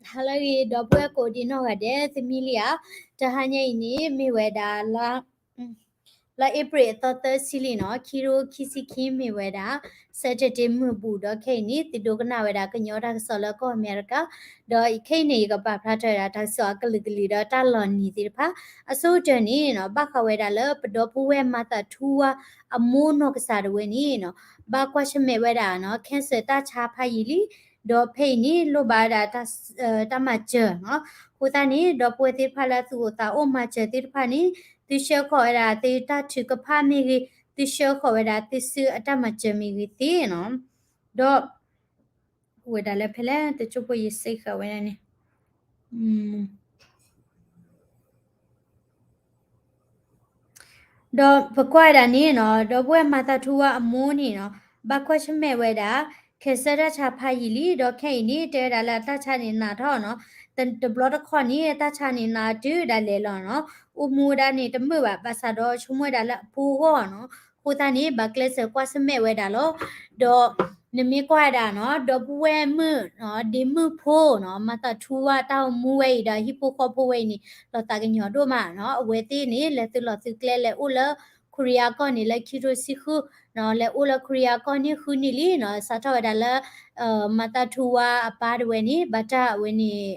ဟါလၢအဂ့ၤ ဒီပုၢ်ဝဲၢ်ကိးဒံနီၢ်ဂၤဒဲး သမံလံဧါ. တဟါညါအံၤန့ၣ် မ့ၢ်ဝဲဒၣ်လၢ လၢအ့ဖြ့ၣ်အသီသၢဆံလံနီၤ, ခံကထိခံဆံခံ မ့ၢ်ဝဲဒၣ် Saturday မုၢ်ဘူးဒီး ခဲအံၤန့ၣ် သုဒိကနၣ်ဝဲဒၣ်ကညီတၢ်ကစီၣ်လၢကီၢ်အမဲရကၤ, ဒီးခဲအံၤန့ၣ် ယကပာ်ဖျါထီၣ်ဝဲဒၣ်တၢ်ကစီၣ်အကလုာ်ကလုာ်ဒီးတၢ်လီၤနံၤသ့ၣ်တဖၣ်, အဆိကတၢၢ်န့ၣ်နီၤ ဘၣ်ဃးဝဲဒၣ်လၢပဒီပုၢ်ဝဲၢ်မၤသးထူဝါအမိၢ်နီၢ်ကစၢ်ဒၣ်ဝဲန့ၣ်နီၤ ဘၣ်ကွၢ်ဆၢၣ်မဲာ်ဝဲဒၣ်နီၤ cancer တၢ်ဆါဖးယံာ်လံ, ဒီးဖဲအံၤန့ၣ် လိၣ်ဘၣ်ဝဲဒၣ် တၢ်မၤစၢၤနီၤ. အဃိသတးန့ၣ် ဒီပုၢ်ဝဲၢ်သ့ၣ်တဖၣ်လၢသုအိၣ်သးအိၣ်မၤစၢၤသ့ၣ်တဖၣ်န့ၣ် သုဆှၢဃီၤဝဲဒၣ်သုတၢ်ထုကဖၣ်မ့ၢ်ဂ့ၤ, သုဆှၢဃီၤဝဲဒၣ်သုစုအတၢ်မၤစၢၤမ့ၢ်ဂ့ၤသ့နီၤ. ဒီး ဝဲဒၣ်လၢဖဲလဲၣ် တကၠိဖိယစ့ဃာ်ဝဲဒၣ်န့ၣ် ဒီးပကွၢ်ဝဲဒၣ်န့ၣ်နီၤ ဒီပုၢ်ဝဲၢ်မၤသးထူဝါအမိၢ်န့ၣ်နီၤ ဘၣ်ကွၢ်ဆၢၣ်မဲာ်ဝဲဒၣ် cancer တၢ်ဆါဖးယံာ်လံ, ဒီးခဲအံၤန့ၣ် တဲဝဲဒၣ်လၢအတၢ်ဆါန့ၣ်နးထီၣ်နီၤ, တဘျီတခီၣ်န့ၣ် တၢ်ဆါန့ၣ်နးတုၤဒၣ်လဲာ်လီၤနီၤ, အိၣ်မူဝဲဒၣ်န့ၣ်တမုာ်ဘၣ်, ဘၣ်ဆၣ်ဒီးဆိကမိၣ်ဝဲဒၣ်လၢအဖိအဂီၢ်နီၤ, အဃိသတးန့ၣ် ဘၣ်ကျဲးစၢးကွၢ်ဆၢၣ်မဲာ်ဝဲဒၣ်လီၤ. ဒီးနမ့ၢ်ကွၢ်ဝဲဒၣ်နီၤ ဒီပုၢ်ဝဲၢ်မုၣ်နီၤ ဒ့မုၣ်ဖိနီၤ မၤသးထူဝါတၢ်အိၣ်မူဝဲအံၤဒီးဟံၣ်ဖိဃီဖိဝဲအံၤန့ၣ် လီၤသးကညီၤဒိၣ်မးနီၤ, အဝဲသ့ၣ်န့ၣ် လဲၤသုးလီၢ်သုးကျဲလဲၤအိၣ်လၢ ခိရံယါကီၢ်န့ၣ်လၢခံကထိဆံဃုနီၤ, လဲၤအိၣ်လၢခိရံယါကီၢ်န့ၣ်ဃုနံၣ်လံနီၤ, စးထီၣ်ဝဲဒၣ်လၢ မၤသးထူဝါအပၢ်တဝဲန့ၣ် ဘၣ်တၢ်အဝဲန့ၣ်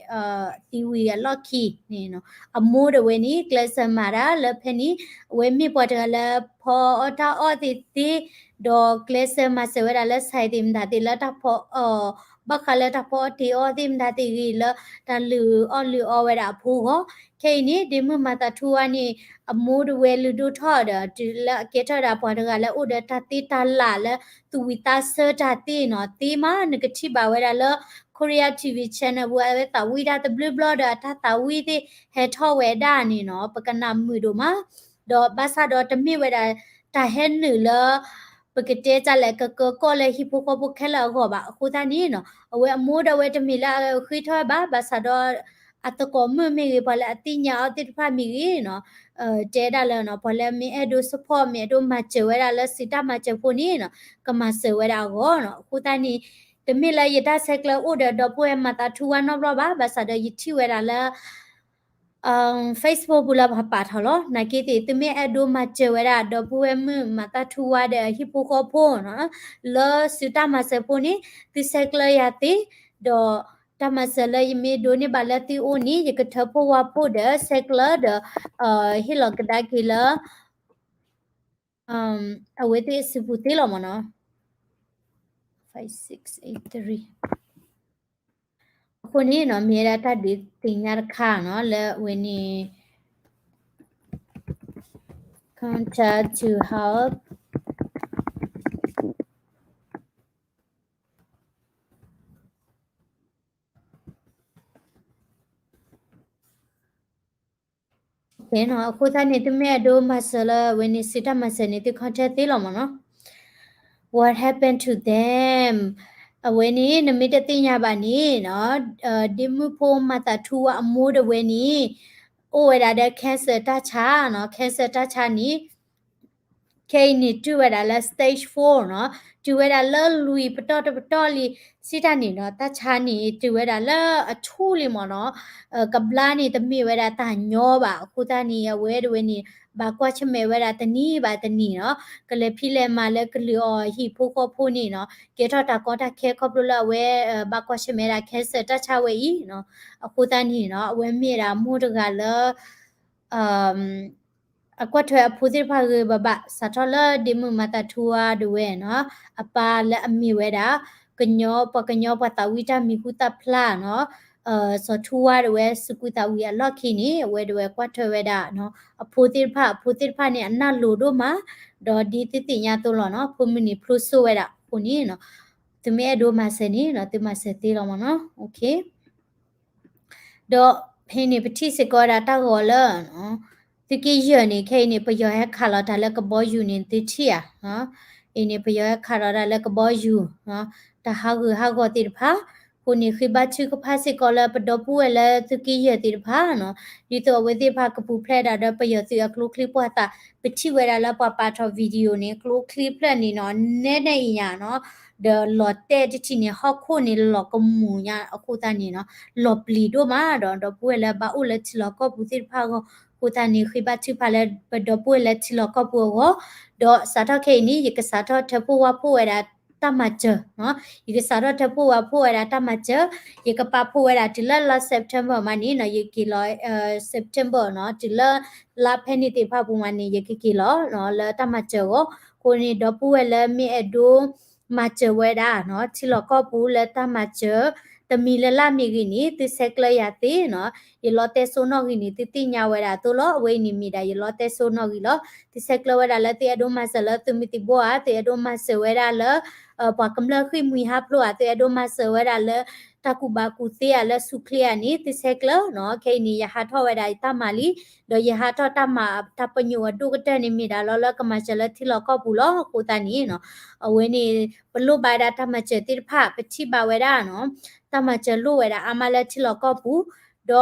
သံဝံၤအလီၢ်ခံန့ၣ်နီၤ, အမိၢ်တဝဲန့ၣ် ကျဲးစၢးမၤတၢ်လၢဖဲန့ၣ် အဝဲမ့ၢ်ပှၤတဂၤလၢဖီအီၣ်တၢ်အီၣ်သ့သ့, ဒီးကျဲးစၢးမၤစၢၤဝဲဒၣ်လၢ ဆိုင် သ့ၣ်မတၤသ့ၣ်လၢတၢ်ဖီ ဘၣ်ဃးလၢတၢ်ဖီအီၣ်တ့ၤအီၣ်သ့ၣ်မတၤသ့ၣ်ဂ့ၤလၢ တၢ်လုၢ်အီၣ်လုၢ်အီဝဲဒၣ်အဖိအဂီၢ်, ခဲအံၤန့ၣ် ဒ့မုၣ်မၤသးထူဝါန့ၣ် အမိၢ်တဝဲလုၢ်ဒိၣ်ထီၣ်ဒီး တုၤလၢအကဲထီၣ်ဒၣ်ပှၤတဂၤလၢအိၣ်ဒီးတၢ်သ့တၢ်လၢ်လၢ သူၣ်ဝံၤသးဆၢတၢ်သ့နီၤ, သ့မး နကထံၣ်ဘၣ်ဝဲဒၣ်လၢ Korea TV channel ပူၤ အဝဲသးဝံၣ်တၢ်တဘျုးဘျီဒီး အတၢ်သးဝံၣ်သ့ၣ်ဟဲထီၣ်ဝဲဒၣ်န့ၣ်နီၤ, ပကနၣ်မုာ်ဒိၣ်မး, ဒီးဘၣ်ဆၣ်ဒီးတမ့ၢ်ဝဲဒၣ် တၢ်ဟဲနုာ်လၢ ပကတဲတၢ်လဲၣ် ကကၢကီၢ်လၢဟံၣ်ဖိဃီဖိခဲလၢာ်အဂီၢ်ဘၣ်, အဃိသတးန့ၣ်နီၤ အဝဲအမိၢ်ဒီးအဝဲတမ့ၢ်လၢအဃ့ထီၣ်ဝဲဘၣ်, ဘၣ်ဆၣ်ဒီး အသကိးမုၣ်မ့ၢ်ဂ့ၤ ပှၤလၢအသ့ၣ်ညါအီၤသ့ၣ်တဖၣ်မ့ၢ်ဂ့ၤနီၤ, တဲဒၣ်လၢနီၤ ပှၤလၢမ့ၢ်အဲၣ်ဒိး support မ့ၢ်အဲၣ်ဒိးမၤစၢၤဝဲဒၣ်လၢစုတၢ်မၤစၢၤဖိန့ၣ်နီၤ ကမၤစၢၤဝဲဒၣ်အဂီၢ်နီၤ, အဃိသတးန့ၣ် တမ့ၢ်လၢယတၢ်ဆဲးကျၢအိၣ်ဒီးဒီပုၢ်ဝဲၢ်မၤသးထူဝါနီတဘျီဘၣ်, ဘၣ်ဆၣ်ဒီးယထံၣ်ဝဲဒၣ်လၢ Facebook ပူၤလၢပှၤပာ်ထီၣ်လီၤ, နာ်က့သ့ၣ် သုမ့ၢ်အဲၣ်ဒိးမၤစၢၤဝဲဒၣ် ဒီပုၢ်ဝဲၢ်မုၣ်မၤသးထူဝါဒီးဟံၣ်ဖိဃီဖိနီၤ, လၢစုတၢ်မၤစၢၤဖိန့ၣ် သုဆဲးကျၢယၤသ့, ဒီးတၢ်မၤစၢၤလၢယမ့ၢ်ဒိးန့ၢ်ဘၣ်လၢသုအိၣ်န့ၣ် ယကထၢဖှိၣ်ဝါဖှိၣ်ဒီးဆဲးကျၢဒီး ဟ့ၣ်လီၤကဒါက့ၤလၢ အဝဲသ့ၣ်စုပူၤသ့လီၤမ့ၢ်နီၤ. အဃိန့ၣ်နီၤ မ့ၢ်ဝဲဒၣ်တၢ်ဒုးသ့ၣ်ညါတခါနီၤ လၢအဝဲန့ၣ် contact to help အဃိသတးန့ၣ် သုမ့ၢ်အဲၣ်ဒိးမၤစၢၤလၢအဝဲန့ၣ် စုတၢ်မၤစၢၤန့ၣ် သု contact သ့လီၤမ့ၢ်နီၤ. What happened to them? အဝဲန့ၣ် နမ့ၢ်တသ့ၣ်ညါဘၣ်န့ၣ်နီၤ ဒ့မုၣ်ဖိမၤသးထူဝါအမိၢ်တဝဲန့ၣ် အိၣ်ဝဲဒၣ်ဒီး cancer တၢ်ဆါနီၤ cancer တၢ်ဆါန့ၣ် ခဲအံၤန့ၣ် တုၤဝဲဒၣ်လၢ stage four နီၤ, တုၤဝဲဒၣ်လၢလွံၢ်ပတီၢ်တပတီၢ်လံ, စံးတၢ်န့ၣ်နီၤ တၢ်ဆါန့ၣ် တုၤဝဲဒၣ်လၢအဆူၣ်လံမ့ၢ်နီၤ, ကဘျါန့ၣ်တမ့ၢ်ဝဲဒၣ်တၢ်ညီဘၣ်, အဃိသတးန့ၣ် အဝဲတဝဲန့ၣ် ဘၣ်ကွၢ်ဆၢၣ်မဲာ်ဝဲဒၣ်တနံၤဘၣ်တနံၤနီၤ, ကလဲၤဖံးလဲၤမၤလၢကလုၢ်အီၤဟံၣ်ဖိဃီဖိန့ၣ်နီၤ, ကဲထီၣ်တၢ်ကီတၢ်ခဲခီဖျိလၢအဝဲ ဘၣ်ကွၢ်ဆၢၣ်မဲာ်ဝဲဒၣ် cancer တၢ်ဆါဝဲအံၤနီၤ, အဃိသတးန့ၣ်နီၤ အဝဲမ့ၢ်ဒၣ်မိၢ်တဂၤလၢ အကွၢ်ထွဲအဖိသ့ၣ်တဖၣ်ဂ့ၤဂ့ၤဘၣ်ဘၣ်, စးထီၣ်လၢဒ့မုၣ်မၤသးထူဝါဒၣ်ဝဲနီၤ, အပၢ်လၢအမ့ၢ်ဝဲဒၣ် ကညီ ပှၤကညီပှၤသးဝံၣ်တၢ်မံၤဟူသၣ်ဖျါနီၤ, စီၤထူဝါဒၣ်ဝဲ စူးကွံာ်သးဝံၤအလီၢ်ခံန့ၣ် အဝဲဒၣ်ဝဲကွၢ်ထွဲဝဲဒၣ် အဖိသ့ၣ်တဖၣ်, အဖိသ့ၣ်တဖၣ်န့ၣ် အနၢ်လိၤဒိၣ်မး, ဒီးဒ်သုသ့ၣ်ညါအသိးလီၤနီၤ, ဖိမုၣ်န့ၣ်ဖျိစိဝဲဒၣ်အဃိန့ၣ်နီၤ, သုမ့ၢ်အဲၣ်ဒိးမၤစၢၤန့ၣ်နီၤ သုမၤစၢၤသ့လီၤမ့ၢ်နီၤ. ဒီးဖဲန့ၣ် ပထံၣ်စ့ၢ်ကီးဝဲဒၣ်တၢ်ဂီၤလၢ သုးက့ယဲၢ်န့ၣ် ခဲအံၤန့ၣ် ပယီၤဟဲခးလီၤတၢ်လၢကဘီယူၤန့ၣ် သုထံၣ်ဧါ. အံၤန့ၣ် ပယီၤဟဲခးလီၤတၢ်လၢကဘီယူၤ တၢ်ဟးဂူာ်ဟးဂီၤသ့ၣ်တဖၣ်, အဃိန့ၣ် ဃ့ဘါထုကဖၣ်စ့ၢ်ကီးလၢပဒီပုၢ်ဝဲၢ်လၢသုးက့ယဲၢ်သ့ၣ်တဖၣ်နီၤ, ဒ်သိးအဝဲသ့ၣ်တဖၣ်ကပူၤဖျဲးဒၣ်ဒီးပယီၤသုးအကျိချံပှာ်သၣ်, ပထံၣ်ဝဲဒၣ်လၢပှၤပာ်ထီၣ် video န့ၣ် ကျိချံဖျၢၣ်န့ၣ်နီၤ နဲနဲအံၤညါနီၤ, ဒီးလီၤတဲာ်တထံၣ်န့ၣ် ဟီၣ်ခိၣ်န့ၣ်လီၤကမူၤညါအဃိသတးန့ၣ်နီၤ လီၤပျံၤဒိၣ်မးဒီး ဒီပုၢ်ဝဲၢ်လၢဘၣ်အိၣ်လၢထံလီၢ်ကီၢ်ပူၤသ့ၣ်တဖၣ်အဂီၢ် အဃိသတးန့ၣ် ဃ့ဘါထုကဖၣ်လၢပဒီပုၢ်ဝဲၢ်လၢထံလီၢ်ကီၢ်ပူၤအဂီၢ်, ဒီးစးထီၣ်ခဲအံၤန့ၣ် ယကစးထီၣ်ထၢဖှိၣ်ဝါဖှိၣ်ဝဲဒၣ်တၢ်မၤစၢၤနီၤ, ယကစးထီၣ်ထၢဖှိၣ်ဝါဖှိၣ်ဝဲဒၣ်တၢ်မၤစၢၤ, ယကပာ်ဖှိၣ်ဝဲဒၣ်တုၤလၢလါ September မးန့ၣ်နီၤ ယက့ၤလီၤ September နီၤ တုၤလၢလါဖဲန့ၣ်သ့ၣ်တဖၣ်ပူၤမးန့ၣ် ယကက့ၤလီၤနီၤ လၢတၢ်မၤစၢၤအဂီၢ်, အဃိန့ၣ် ဒီပုၢ်ဝဲၢ်လၢမ့ၢ်အဲၣ်ဒိး မၤစၢၤဝဲဒၣ်နီၤ ထံလီၢ်ကီၢ်ပူၤလၢတၢ်မၤစၢၤ တမံၤလၢ်လၢ်မ့ၢ်ဂ့ၤန့ၣ် သုဆဲးကျၢယၤသ့နီၤ, ယလီတဲစိနီၣ်ဂံၢ်န့ၣ် သုသ့ၣ်ညါဝဲဒၣ်အသိးလီၤ, အဝဲအံၤန့ၣ်မ့ၢ်ဒၣ်ယလီတဲစိနီၣ်ဂံၢ်လီၤ, သုဆဲးကျၢဝဲဒၣ်လၢသုအဲၣ်ဒိးမၤစၢၤလၢသုးမုၢ်သံၣ်ဘိဧါ, သုအဲၣ်ဒိးမၤစၢၤဝဲဒၣ်လၢ ပှၤကမျၢၢ်ဃ့ၢ်မှံဟးဖျိးဧါ, သုအဲၣ်ဒိးမၤစၢၤဝဲဒၣ်လၢ တၢ်ကူၣ်ဘၣ်ကူၣ်သ့ဧါလၢဆူၣ်ချ့ဧါန့ၣ် သုဆဲးကျၢနီၤ, ခဲအံၤန့ၣ် ယဟးထီၣ်ဝဲဒၣ်ယတၢ်မၤလံ, ဒီးယဟးထီၣ်တၢ်မၤတၢ်ပညိၣ်အဒိၣ်ကတၢၢ်န့ၣ်မ့ၢ်ဒၣ်လီၤလၢကမၤစၢၤလၢထံလီၢ်ကီၢ်ပူၤလီၤ, အဃိသတးန့ၣ်နီၤ အဝဲန့ၣ် ပလိၣ်ဘၣ်ဝဲဒၣ်တၢ်မၤစၢၤသ့ၣ်တဖၣ် ပထံၣ်ဘၣ်ဝဲဒၣ်နီၤ, တၢ်မၤစၢၤလိၣ်ဝဲဒၣ်အါမးလၢထံလီၢ်ကီၢ်ပူၤ, ဒီ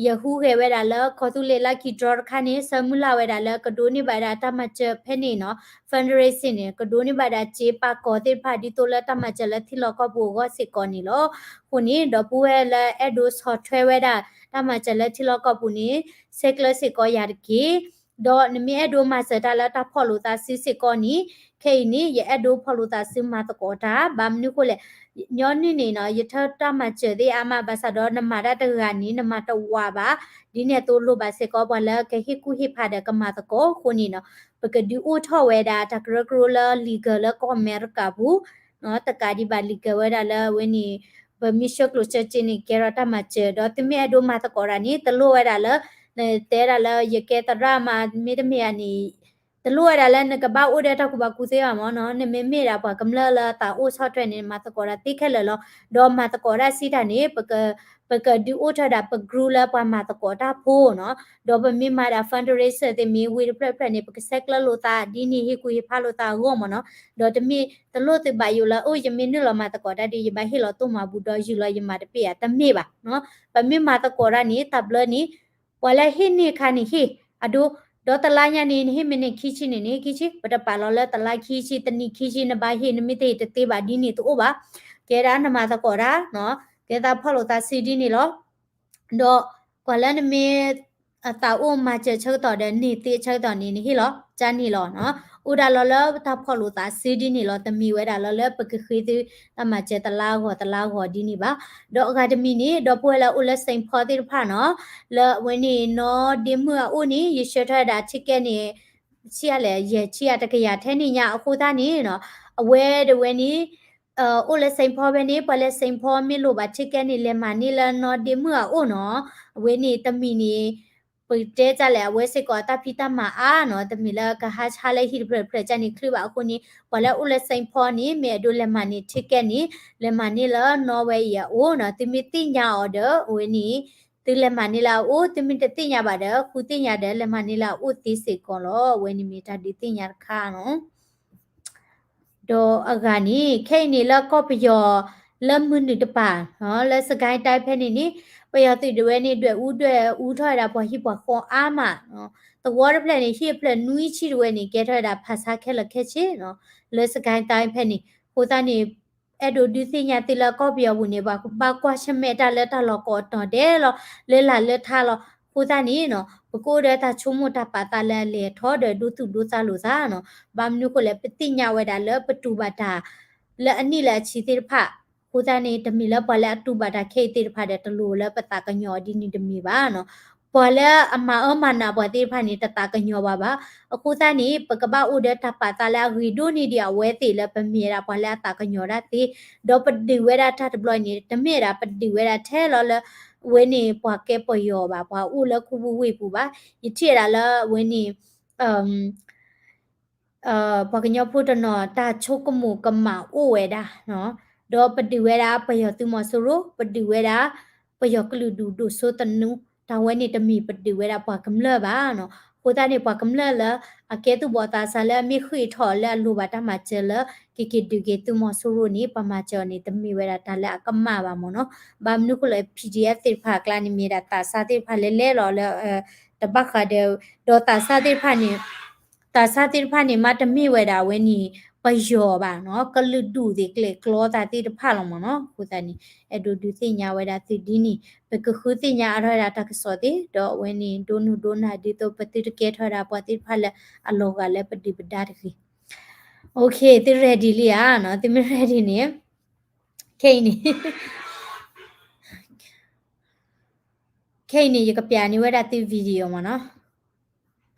းယဟူးဂဲၤဝဲဒၣ်လၢကီၢ်သူလ့ၤ lucky draw တခါန့ၣ် ဆၢမုၢ်လၢ်ဝဲဒၣ်လၢကဒိးန့ၢ်ဘၣ်ဝဲဒၣ်တၢ်မၤစၢၤဖဲန့ၣ်နီၤ, fundraising န့ၣ် ကဒိးန့ၢ်ဘၣ်ဝဲဒၣ်စ့ပာ်ကီၤသ့ၣ်တဖၣ်ဒ်သိးလၢတၢ်မၤစၢၤလၢထံလီၢ်ကီၢ်ပူၤအဂီၢ်စ့ၢ်ကီးန့ၣ်လီၤ. အဃိန့ၣ် ဒီပုၢ်ဝဲၢ်လၢအဲၣ်ဒိးဆီၣ်ထွဲဝဲဒၣ် တၢ်မၤစၢၤလၢထံလီၢ်ကီၢ်ပူၤန့ၣ် ဆဲးကျၢစ့ၢ်ကီးယၤတက့ၢ်. ဒီးနမ့ၢ်အဲၣ်ဒိးမၤစၢၤတၢ်လၢတၢ်ဖီၣ်လိာ်သးစုစ့ၢ်ကီးန့ၣ် ခဲအံၤန့ၣ် ယအဲၣ်ဒိးဖီၣ်လိာ်သးစုမၤသကိးတၢ် ဘၣ်မနုၤအဃိလဲၣ်, ညီနုၢ်န့ၣ်နီၤ ယထၢတၢ်မၤစၢၤသ့ၣ်အါမး ဘၣ်ဆၣ်ဒီးနမၤတၢ်တဂၤန့ၣ် နမၤတဝးဘၣ်, ဒ်န့ၣ်အသိးလိၣ်ဘၣ်စ့ၢ်ကီး ပှၤလၢကဟ့ၣ်ကူၣ်ဟ့ၣ်ဖးဒီးကမၤသကိးအဃိန့ၣ်နီၤ ပကဒုးအိၣ်ထီၣ်ဝဲဒၣ်တၢ်ကရၢကရိလၢ legal လၢကီၢ်အမဲရကၤပူၤ တကးဒံးဘၣ် legal ဝဲဒၣ်လၢအဝဲန့ၣ် ပမ့ၢ်ဆှၢကျိၣ်ဆှၢစ့န့ၣ် ကဲထီၣ်တၢ်မၤစၢၤ ဒီးသုမ့ၢ်အဲၣ်ဒိးမၤသကိးတၢ်န့ၣ် တလိၣ်ဝဲဒၣ်လၢ နတဲဒၣ်လၢယကဲသရၣ်မး မ့တမ့ၢ်ဧါန့ၣ် တလိၣ်ဝဲဒၣ်လၢနကဘၣ်အိၣ်ဒီးတၢ်ကူၣ်ဘၣ်ကူၣ်သ့ဘၣ်မ့ၢ်နီၤ, နမ့မ့ၢ်ဒၣ်ပှၤကမျၢၢ်လၢသးအိၣ်ဆီၣ်ထွဲန့ၣ် မၤသကိးတၢ်သ့ခဲလၢာ်လီၤ. ဒီးမၤသကိးတၢ်စံးတၢ်န့ၣ် ပကဒုးအိၣ်ထီၣ်ဒၣ်ပ group လၢပှၤမၤသကိးတၢ်ဖိနီၤ, ဒီးပမ့ၢ်မၤဒၣ် fundraiser သ့ၣ်မ့ၢ်ဝံၤတဖျၢၣ်တဖျၢၣ်န့ၣ် ပကဆဲးကျၢလိာ်သးဒ်န့ၣ် ဟ့ၣ်ကူၣ်ဟ့ၣ်ဖးလိာ်သးအဂီၢ်မ့ၢ်နီၤ, ဒီးတမ့ၢ်တလိၣ်သုဘၣ်ယိၣ်လၢ အိၣ်ယမ့ၢ်နုာ်လီၤမၤသကိးတၢ်ဒီး ယဘၣ်ဟ့ၣ်လီၤတိၢ်မၤဘူၣ်ဒီးယုၢ်လီၤယမၤတပ့ၢ်ဧါ တမ့ၢ်ဘၣ်နီၤ, ပမ့ၢ်မၤသကိးတၢ်န့ၣ် တၢ်ဘျၢန့ၣ် ပှၤလၢဟ့ၣ်န့ၢ်အခါန့ၣ်ဟ့ၣ် အဒိ, ဒီးတလါညါန့ၣ် နဟ့ၣ်မ့ၢ်န့ၢ်ခံဆံန့ၣ်န့ၣ် ခံဆံ, ပတပာ်လီၤလၢတလါခံဆံ တနံၣ်ခံဆံ နဘၣ်ဟ့ၣ် နမ့ၢ်တဟ့ၣ်တသ့ဘၣ်ဒ်န့ၣ်တအိၣ်ဘၣ်, ကဲဒၣ်နမၤသကိးတၢ်နီၤ, ကဲသးဖီၣ်လိာ်သးစုဒ်န့ၣ်လီၤ. ဒီးပှၤလၢနမ့ၢ် အသးအိၣ်မၤစၢၤဆၢကတီၢ်ဒီး န့ၢ်သ့ဆၢကတီၢ်န့ၣ် နဟ့ၣ်လီၤ ကန့ၣ်လီၤနီၤ, အိၣ်ဒၣ်လီၤလၢတၢ်ဖီၣ်လိာ်သးစုဒ်န့ၣ်လီၤ, တမ့ၢ်ဝဲဒၣ်လီၤလၢပကဃ့သုတၢ်မၤစၢၤတလါအဂီၢ်တလါအဂီၢ်ဒ်န့ၣ်ဘၣ်. ဒီးအဂၤတမံၤန့ၣ် ဒီပုၢ်ဝဲၢ်လၢအိၣ်လၢ Saint Paul သ့ၣ်တဖၣ်နီၤ, လၢအဝဲန့ၣ် နီၢ်ဒ့မုၣ်အအိၣ်န့ၣ် ယဆှၢထီၣ်ဝဲဒၣ် ticket န့ၣ် ဆံးအါလဲၣ် ယဲၢ်ဆံအါတကယၤထဲန့ၣ်ညါအဃိသတးန့ၣ်နီၤ, အဝဲဒၣ်ဝဲန့ၣ် အိၣ်လၢ Saint Paul ဖဲန့ၣ် ပှၤလၢ Saint Paul မ့ၢ်လိၣ်ဘၣ် ticket န့ၣ် လဲၤမၤန့ၢ်လၢနီၢ်ဒ့မုၣ်အအိၣ်နီၤ, အဝဲန့ၣ်တမံၤန့ၣ် ပတဲတၢ်လဲၣ် အဝဲစ့ၢ်ကီးအတၢ်ဖံးတၢ်မၤအါနီၤ, တမ့ၢ်လၢကဟးဆါလၢဟံၣ်တဖျၢၣ်တဖျၢၣ်ကန့ၣ်ချုးဘၣ်အဃိန့ၣ် ပှၤလၢအိၣ်လၢ Saint Paul န့ၣ် မ့ၢ်အဲၣ်ဒိးလဲၤမၤန့ၢ် ticket န့ၣ် လဲၤမၤန့ၢ်လၢနီၢ်ဝဲအံၤအအိၣ်နီၤ, သုမ့ၢ်သ့ၣ်ညါအီၤဒီး အဝဲန့ၣ် သုလဲၤမၤန့ၢ်လၢအအိၣ်, သုမ့ၢ်တသ့ၣ်ညါဘၣ်ဒီး ဃုသ့ၣ်ညါဒီး လဲၤမၤန့ၢ်လၢအအိၣ်သ့စ့ၢ်ကီးလီၤ. အဝဲန့ၣ်မ့ၢ်တၢ်ဒုးသ့ၣ်ညါတခါနီၤ. ဒီးအဂၤန့ၣ် ခဲအံၤန့ၣ်လၢကီၢ်ပယီၤ လၢမုၢ်နုာ်တပၤ လၢစကဲတၢ်ဖဲန့ၣ်န့ၣ် ပယီၤသုးဒၣ်ဝဲန့ၣ် ဒွဲၣ်အူဒွဲၣ်အူထီၣ်ဝဲဒၣ်ပှၤဟံၣ်ပှၤဃီအါမး, သဝီတဖျၢၣ်န့ၣ် ဟံၣ်အဖျၢၣ်နွံဆံဒၣ်ဝဲန့ၣ် ကဲထီၣ်ဝဲဒၣ်ဖးဆါခဲလၢာ်ခဲဆ့နီၤ, လၢစကဲတၢ်ဖဲန့ၣ် အဃိသတးန့ၣ် အဲၣ်ဒိးဒုးသ့ၣ်ညါသုလၢကီၢ်ပယီၤပူၤန့ၣ် ပှၤဘၣ်ကွၢ်ဆၢၣ်မဲာ်တၢ်လၢတၢ်လီၢ်ကီးတီၤဒဲးလီၤ, လၢလာ်လၢထါလီၤ. အဃိသတးန့ၣ်နီၤ ပကအိၣ်ဒီးတၢ်ဆိကမိၣ်တၢ်ပာ်သးလၢအလဲၤထီၣ်ဒီးဒိသူၣ်ဒိသးလိာ်သးနီၤ, ဘၣ်မနုၤအဃိလဲၣ် ပသ့ၣ်ညါဝဲဒၣ်လၢပတူၢ်ဘၣ်တၢ် လၢအနံၣ်လၢအဆံသ့ၣ်တဖၣ်, အဃိသတးန့ၣ် တမ့ၢ်လၢပှၤလၢအတူၢ်ဘၣ်တၢ်ခဲအံၤသ့ၣ်တဖၣ်ဒီး တလိၣ်လၢပသးကညီၤအီၤဒ်န့ၣ်တမ့ၢ်ဘၣ်နီၤ. ပှၤလၢအမၤအၢမၤနးပှၤသ့ၣ်တဖၣ်န့ၣ် တသးကညီၤဘၣ်ဘၣ်. အဃိသတးန့ၣ် ပကဘၣ်အိၣ်ဒီးတၢ်ပာ်သးလၢအဂ့ၤဒိၣ်န့ၢ်ဒံးအဝဲသ့ၣ်လၢပမ့ၢ်ဝဲဒၣ်ပှၤလၢအသးကညီၤတၢ်သ့, ဒီးပဒုးဝဲဒၣ်တၢ်တဘျီအံၤန့ၣ် တမ့ၢ်ဝဲဒၣ်ပဒုးဝဲဒၣ်ထဲလီၤလၢ အဝဲန့ၣ်ပှၤကဲပယီၤဘၣ်, ပှၤအိၣ်လၢခူပူၤဝ့ၢ်ပူၤဘၣ်. ယထံၣ်ဝဲဒၣ်လၢအဝဲန့ၣ် ပှၤကညီဖိတနီၤ တၢ်ဆိကမိၣ်ကမၣ်အိၣ်ဝဲဒၣ်, ဒီးပဒုးဝဲဒၣ်ပယီၤသုးမီၤစိရိၤ, ပဒုးဝဲဒၣ် ပယီၤကလုာ်ဒူၣ်ဒိၣ်စိသနူ, တၢ်ဝဲန့ၣ်တမ့ၢ်ပဒုးဝဲဒၣ်ပှၤကမျၢၢ်ဘၣ်နီၤ. အဃိသတးန့ၣ် ပှၤကမျၢၢ်လၢအကဲသူၣ်ဘီၣ်သးစၢ်လၢအမ့ၢ်ဃ့ၢ်ထီၣ်လၢအလိၣ်ဘၣ်တၢ်မၤစၢၤလၢ ကက့ၤဒုးက့ၤသုးမီၤစိရိၤန့ၣ် ပမၤစၢၤအီၤန့ၣ် တမ့ၢ်ဝဲဒၣ်တၢ်လၢအကမၣ်ဘၣ်မ့ၢ်နီၤ. ဘၣ်မနုၤဃိလၢ PDF သ့ၣ်တဖၣ်အကျါန့ၣ် မ့ၢ်ဒၣ်သးစၢ်သ့ၣ်တဖၣ်လဲၤလဲၤလီၤလၢ တဘၣ်ဃးဒီး ဒီးသးစၢ်သ့ၣ်တဖၣ်န့ၣ် သးစၢ်သ့ၣ်တဖၣ်န့ၣ် မ့တမ့ၢ်ဝဲဒၣ်အဝဲန့ၣ် ပယီၤဘၣ်နီၤ, ကလုာ်ဒူၣ်သ့ၣ်ကျဲၣ်ကျီသးသ့ၣ်တဖၣ်လီၤမ့ၢ်နီၤ. အဃိသတးန့ၣ် အဲၣ်ဒိးဒုးသ့ၣ်ညါဝဲဒၣ်သုဒ်န့ၣ်, ပကဃုသ့ၣ်ညါအါထီၣ်ဝဲဒၣ်တၢ်ကစီၣ်သ့ၣ်, ဒီးအဝဲန့ၣ် ဒိနုာ်ဒိနၤဒ်သိးပသုတကဲထီၣ်ဝဲဒၣ်ပှၤသ့ၣ်တဖၣ်လၢအလီၤဂာ်လၢပဒုၣ်ပဒါတဂ့ၤ. အိၣ်ခ့, သု ready လံဧါနီၤ, သုမ့ၢ် ready န့ၣ် ခဲအံၤန့ၣ် ခဲအံၤန့ၣ် ယကပျးန့ၢ်ဝဲဒၣ်သု video မ့ၢ်နီၤ.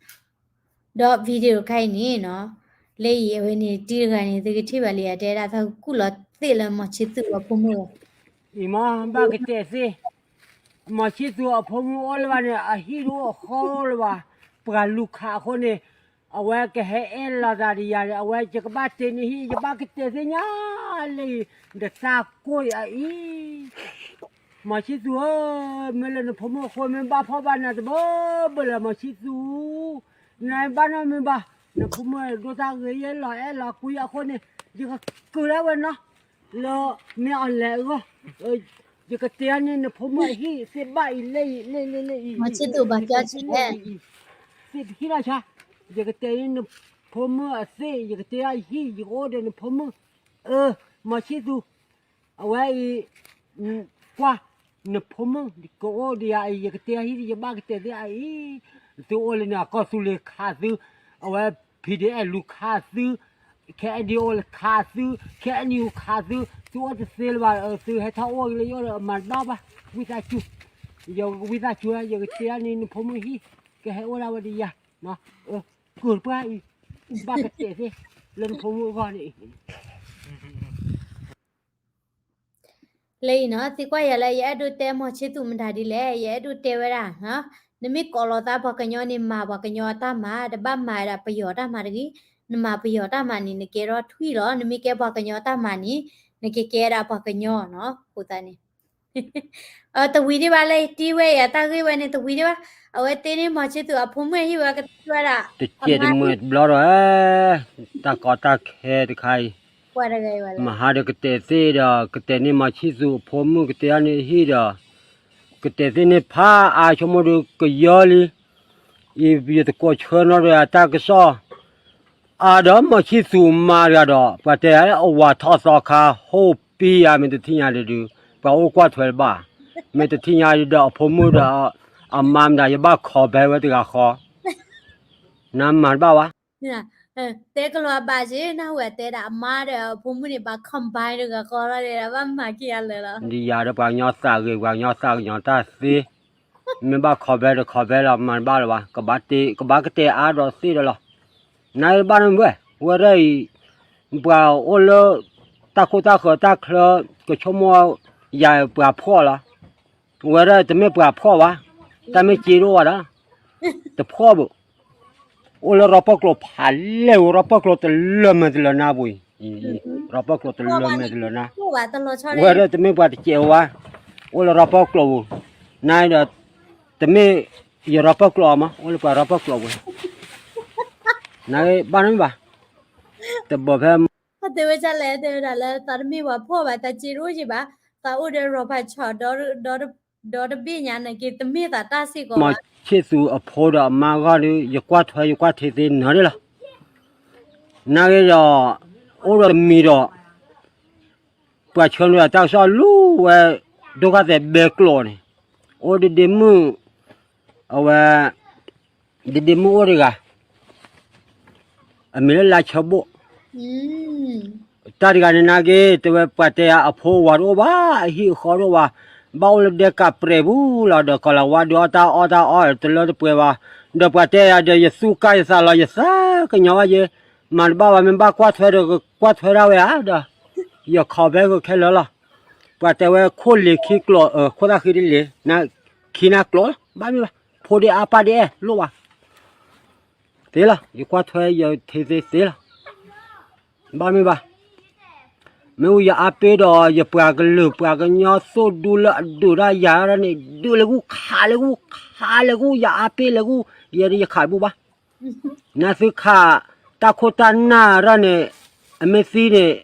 ဒီး video တခါအံၤန့ၣ်နီၤ, လၢအံၤအဝဲန့ၣ် တံၤတဂၤန့ၣ် သုကထံၣ်ဘၣ်လံဧါ, တဲဒၣ်သးကူၣ်လီၤသ့ၣ်လၢမီၤဆံသူးအဖိမုၣ်လီၤ. အံၤမ့ၢ်ဘၣ်ကတဲာ်သ့ၣ်, မီၤဆံသူးအဖိမုၣ်အိၣ်လၢၤဘၣ်န့ၣ် အဟံၣ်တအိၣ်အဃီတအိၣ်လၢၤဘၣ်, ပှၤလူၤခးအဃိန့ၣ် အဝဲကဟဲအဲၣ်လီၤသးဒီးယၤဒီး အဝဲယကဘၣ်တဲန့ၢ်ဟံၣ် ယဘၣ်ကတဲာ်သ့ၣ်ညါလၢအံၤ, ဒီးတၢ်ကိၢ်အံၤ မီၤဆံသူးဧၢ, မ့ၢ်လၢနဖိမုၣ်အဃိ မ့ၢ်ဘၣ်ဖှီၣ်ဘၣ်နးတဘၢဘၢလၢမီၤဆံသူး, နဘၣ်နီတမံၤဘၣ်, နဖိမုၣ်ဒိၣ်တၢ်ဂ့ၤယဲၢ်လီၤအဲၣ်လီၤကွံအဃိန့ၣ်, ယကကၢၤဒၣ်ဝဲနီၤ, လၢမ့ၢ်အီၤလဲၤအဂီၢ်, ယကတဲန့ၢ်နဖိမုၣ်အဟံၣ်သ့ၣ်ဘၣ်အံၤလၢအံၤ, လၢလၢလၢအံၤ, မီၤဆံသူးဘၣ်ကၠီဆံးလဲၣ်, သ့ၣ်တဟံၣ်လီၤဆါ, ယကတဲန့ၢ်နဖိမုၣ်အသ့ၣ်, ယကတဲအဟံၣ်, ယကအိၣ်ဒီးနဖိမုၣ်, အၢ, မီၤဆံသူး အဝဲအံၤ ကွၢ် နဖိမုၣ်ကအိၣ်ဒီးယၤအံၤ ယကတဲအဟံၣ် ယဘၣ်ကတဲာ်သ့ၣ်အအံၤ, သုအိၣ်လၢန့ၣ် အကီၢ်သူလ့ၤခးသု, အဝဲ PDF လူၤခးသု, KNDO ခးသု, KNU ခးသု, သုအိၣ်တသ့လၢၤဘၣ်, သုဟဲထီၣ်အိၣ်လၢယအိၣ်ဒီးမၤတဘၣ်ဘၣ်, ဝံသးစူၤ, ယဝံသးစူၤ ယကတဲန့ၢ်နဖိမုၣ်ဟံၣ်, ကဟဲအိၣ်ဒၣ်ဝဲဒီးယၤ, ကုၢ်တပှၢ်အံၤ, ဘၣ်ကတဲာ်သ့ၣ် လၢနဖိမုၣ်အဂီၢ်န့ၣ် လၢအံၤနီၤ, သုကွၢ်ယၤလၢယအဲၣ်ဒိးတဲမီၤဆံသူးမတၤဒ်လဲၣ်, ယအဲၣ်ဒိးတဲဝဲဒၣ်, နမ့ၢ်ကိးလီၤသးပှၤကညီန့ၣ် မၤပှၤကညီအတၢ်မၤ, တဘၣ်မၤဝဲဒၣ်ပယီၤတၢ်မၤတဂ့ၤ, နမၤပယီၤတၢ်မၤန့ၣ် နကဲထီၣ်ထွံၣ်လီၤ, နမ့ၢ်ကဲပှၤကညီတၢ်မၤန့ၣ် နကကဲဒၣ်ပှၤကညီနီၤ, အဃိသတးန့ၣ် တဝံၤဒံးဘၣ်လၢတံၤဝဲအံၤ အတၢ်ဂ့ၢ်ဝဲန့ၣ် တဝံၤဒံးဘၣ်, အဝဲတဲန့ၢ်မီၤဆံသူးအဖိမုၣ်ဟံၣ်ဝဲကသံဝဲဒၣ်, တကဲတမုာ်တဘျီဒီး, တၢ်ကီတၢ်ခဲတခါအံၤ, မဟါဒီးကတဲာ်သ့ၣ်ဒီး ကတဲာ်န့ၢ်မီၤဆံသူးအဖိမုၣ်ကတဲာ်အါန့ၢ်ဟံၣ်ဒီး, ကတဲာ်သ့ၣ်န့ၣ်ဖးအါဆိကမိၣ်ဒီးကယီလံ, အံၤယတကိးဆၢနီတဂၤတၢ်ကစီၣ်, အါဒီးမီၤဆံသူးမါတဂၤဒီး ပှၤတဲအဝၤထီၣ်သီခါ ဟိၣ်ပံယါ မ့ၢ်တထံၣ်ညါဒုး, ပှၤအိၣ်ကွၢ်ထွဲတဘၣ်, မ့ၢ်တထံၣ်ညါဒီးအဖိမုၣ်ဒီး အမါမတၤ ယဘၣ်ခိးဘဲဝဲတဂၤဃီ, နမၤတဘၣ်ဝဲ တဲကလီၤအဘၣ်က့ၤ နၢ်ဟူဝဲတဲဒၣ်အမါဒီးအဖိမုၣ်န့ၣ် ဘၣ် combine တဂၤဃီလီၤဒီး ဘၣ်မၤက့ၤအလၢာ်လီၤ. ဒ်ယၤဒီးပှၤကညီသးဂ့ၤ ပှၤကညီသးကညီၤတၢ်သ့, မ့ၢ်ဘၣ် combine ဒီး combine လီၤ မၤတဘၣ်လၢၤဘၣ်, ကဘၣ်ကတဲာ်အါဒီးသ့ဒီးလီၤ. နဘၣ်နဝဲ, ဝဲဒၣ်အံၤ, ပှၤအိၣ်လၢ တၢ်ခိၣ်တၢ်ဃၢၤတၢ်ချၢ ကဆိကမိၣ်ယၤပှၤဖှီၣ်လီၤ. ဝဲဒၣ်တမ့ၢ်ပှၤဖှီၣ်ဘၣ်, တၢ်မ့ၢ်စ့တအိၣ်ဘၣ်ဒီး, တဖှီၣ်ဘၣ်, အိၣ်လၢရီပီကျိာ်ဖးလဲၢ်ဧိၤ ရီပီကျိာ်တလၢာ်မဲာ်တလၢာ်နါပူၤအံၤ, ရီပီကျိာ်တလၢာ်မဲာ်တလၢာ်နါ, ဝဲဒၣ်တမ့ၢ်ပှၤတစဲးဝဲ, အိၣ်လၢရီပီကျိာ်ပူၤ, နဒီး, တမ့ၢ်ယရီပီကျိာ်အမး အိၣ်လၢပှၤရီပီကျိာ်ပူၤ, နဘၣ်နမ့ၢ်ဘၣ်, တဘၣ်ဖဲ တဲဝဲဒၣ်လၢ တဲဝဲဒၣ်လၢ သးတမ့ၢ်ပှၤဖှီၣ်ဘၣ် သးစ့တအိၣ်က့ၤဘၣ်, သးအိၣ်ဒီးရီပီကျိာ် ဒီတဘ့ၣ်ညါန့ၣ်က့ၤ တမ့ၢ်သးတၢ်စ့ၢ်ကီးဘၣ်. မီၤဆံသူးအဖိဒီးအမါအဂီၢ်ဒီး ယကွၢ်ထွဲယကွၢ်ထံသ့နၤန့ၣ်လီၤ. နဂ့ၤဒီး, အိၣ်ဒီးတမံၤဒီး, ပှၤဆှၢနုာ်တၢ်ကစီၣ်လူၤဝဲ, ဒိၣ်ခါသဲးဘဲကျိာ်န့ၣ်, အိၣ်ဒ့ဒ့မုၣ်, အဝဲ, ဒ့ဒ့မုၣ်အိၣ်တဂၤ အမံၤလၢလါဆၢဘိၣ်, တၢ်တဂၤန့ၣ်နဂ့ၤ တဲဝဲပှၤတဲယၤအဖိအဝၤတအိၣ်ဘၣ် အဟံၣ်အဃီတအိၣ်ဘၣ်, ဘၣ်အိၣ်လၢဒဲကးပြဲးပူၤလီၤ ဒီးကီၤလၤဝါဒုးအီၣ်တၢ်အီၣ်တၢ်အီ တလၢတပှဲၤဘၣ်, ဒီးပှၤတဲယၤဒီးယသူၣ်ကၢ်ယသးလီၤ ယသးကညီၤဘၣ်ယဲ, မၤတဘၣ်ဘၣ် မ့ၢ်ဘၣ်ကွၢ်ထွဲဒီးကွၢ်ထွဲဒၣ်ဝဲဧါဒီး, ယခီဘဲကခဲလၢာ်လီၤ. ပှၤတဲဝဲခိၣ်လ့ၤခံကျိာ် ခိၣ်သၣ်ဃံတလ့ၤ, ခံနါကျိာ်လီၤ ဘၣ်မ့ၢ်ဘၣ်, ဖိဒ့အါပၢ်ဒ့အဲၣ်လိၣ်ဘၣ် သ့လီၤ, ယကွၢ်ထွဲယထံသ့သ့လီၤ, ဘၣ်မ့ၢ်ဘၣ်, မ့ၢ်ဝံၤယအါပ့ၤဒီး ယပှၤကလုာ်ပှၤကညီသိၣ်ဒူလၢအဒုးတၢ်ယၤဒၣ်န့ၣ် ဒုးလဲၤကူၣ်ခးလဲၤကူၣ်ခးလဲၤကူၣ် ယၤဒၣ်ယခးဘူၣ်ဘၣ်, နသုခး တၢ်ခိၣ်တၢ်နၢ်ဒၣ်န့ၣ် အမ့ၢ်သံန့ၣ်